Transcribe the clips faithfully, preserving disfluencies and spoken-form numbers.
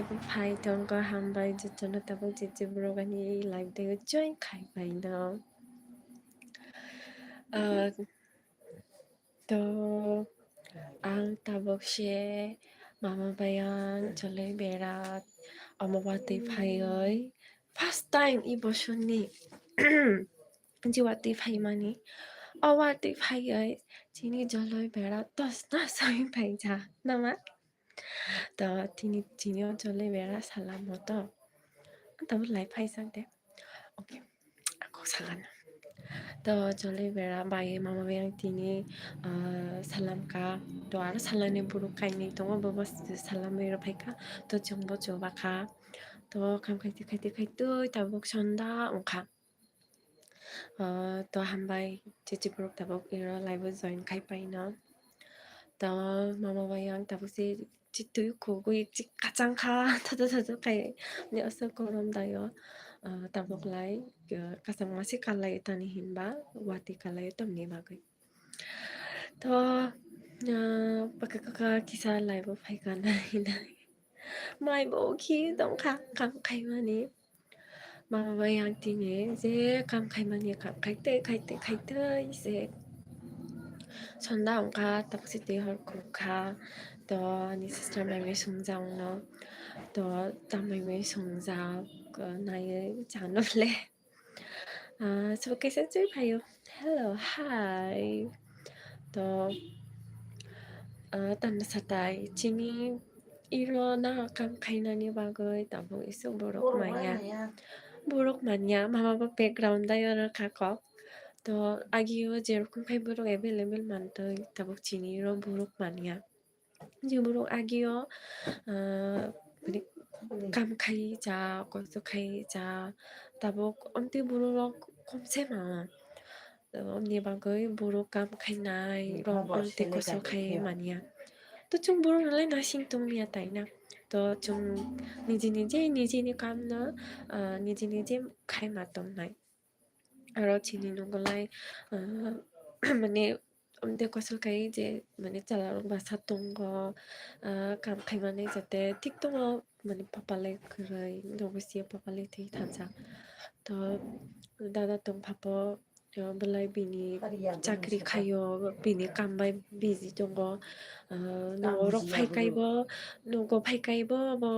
Phai tongkha, hambai jotono tabuk je je borok ani live deo join khai pai no. Ah, to ang tabuk se mama bayang choloi berat omo watwi phaioi first time i bosorni je watwi phaimani, o watwi phaioi chini choloi berat tos tos oi phaija nama. To tini chini o choloi bera salam mo to. Tabuk lai phaisang de. Okay. Ako sagan. To choloi bera bai mama bayang tini, ah, salam ka. To aro salani buruk kainwi tongo, bobo salamwi rw phaikha. To chwngbo chuba kha. To kam khaite khaite khaitwi tabuk sonda wngkha. Ah, to hambai, chichi borok tabuk iro live o join khai paino. To mama bai ang tabuk se chitwi kugui chik kachang kha, thoto thoto khai ni aswk gorom daio. Ah, tabuk lai, ah, kachangma se kalai tani hinba watwi kalai tamni bagwi. To, ah, bwkha kaka kisa live o phaikha nai nai. Mai bo khi tongkha kam khaimani. Mama bai ang tini je kam khaimani kam khaitwi khaitwi khaitwi se sonda wngkha, tabuk se twi hor khukha. To ani sister mai bai swngjak no. To tamai bai swngjak, naiwi chano le. Ah, so kaisa chui phaio. Hello, hi. To, ah, tamni satai chini iro na kam khainani bagwi tabuk isuk borok manya. Borok manya, mama bo background dai oro kha kok. To, agio jerokom khai borok available mantwi tabuk chini iro borok manya. Je borok agio, ah, mane kam khai ja, kosto khai ja, tabuk omtwi borok rok kom se mano. Omni bagwi borok kam khainai rok omtwi kosto khai manya. To chwng borok rok lai nasing tong liya tai na. To chwng niji niji nijini kam no, ah, niji niji khai ma tongnai. Aro chini nogo lai, ah, mane, omtwi kosol khai je, mane, chwla rok bwsa tongo, ah, kam khaimani jate thik tongo, mane, papa lai kwrwi, nogo si papa lai thwi thansa. To, dada tong phapo, to, belai bini chakri khaio, bini kam bai busy tongo, ah, nogo rok phai kaibo, nogo phai kaibo, bo,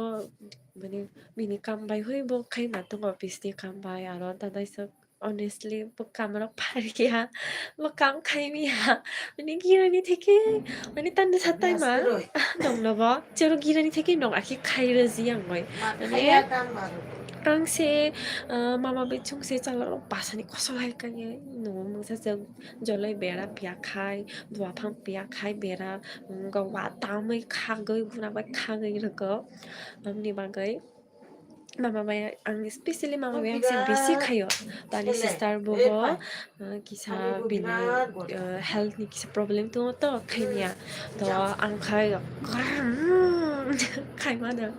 mane, bini kam bai hui bo khaima tongo office ni kam bai, aro dadaisa honestly bo kam rok phariya, bo kam khaimiya, mane girani theke, mane tanda satai ma nongno bo chero girani theke nong akhe khai rwji ang bai, mane ang se, ah, mama bai chwng se chwla rok bwsani kosol hai kanye nungo mungsa jolai bera piya khai, buaphang piya khai, bera, mm, go wa tamwi khagwi, buna bai khagwi rwgo. Aboni bagwi mama bai ang, specially mama bai ang se bisi khaio. Tani sister bo bo, uh, kisa bini, uh, health ni kisa problem tongo to khaimya. To ang khai khaimano.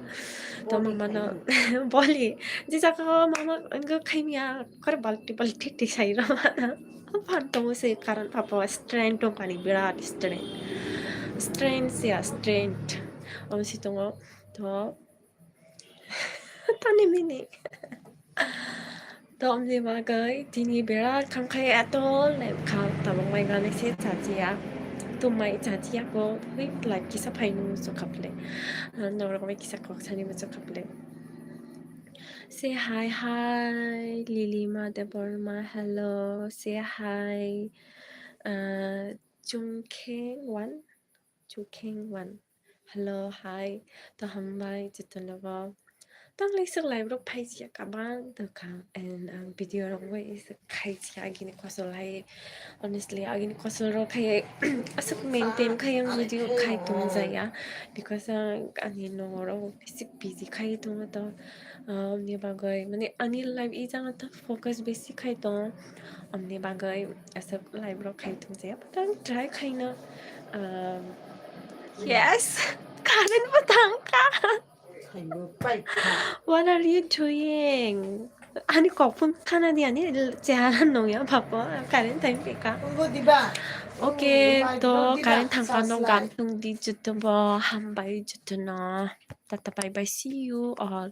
To mama no boli je jaka mama ang khaimya kar balti balti tisai rw mano. Phan tongo se current phapo strength tongkha ni birat strength. Strength se ya strength. Omo se tongo to tani mini. To omni bagwi tini birat kham khai atol le kham tabuk mai gani se chajiya. Tumai chajiya ko wi live kisa phainu chukhaple. Norok bai kisa kok sani chukhaple. Say hi, hi, Lilima Debbarma, hello, say hi, uh, Chungkheng Wan, Chungkheng Wan, hello, hi, to hambai, jotono bo. Tang lai sik live rok phai siya kabang to kha, and ang video rok bai sik khai siya agini kosol hai, honestly, agini kosol rok khai aswk maintain khai ang video khai tong jaya, because ang ani nongorok bisi busy khai tongo to, ah, omni bagwi mane ani life i jaga to focus bisi khai tongo, omni bagwi aswk live rok khai tong jaya, but ang try khaino, ah, yes, current bo thangkha. What are you doing? Ani kokphun khana di ani chehara nungya babo current time peka. Okay, to current thangphano gam tong di jotobo hambai jotono. Tata bye bye, see you all.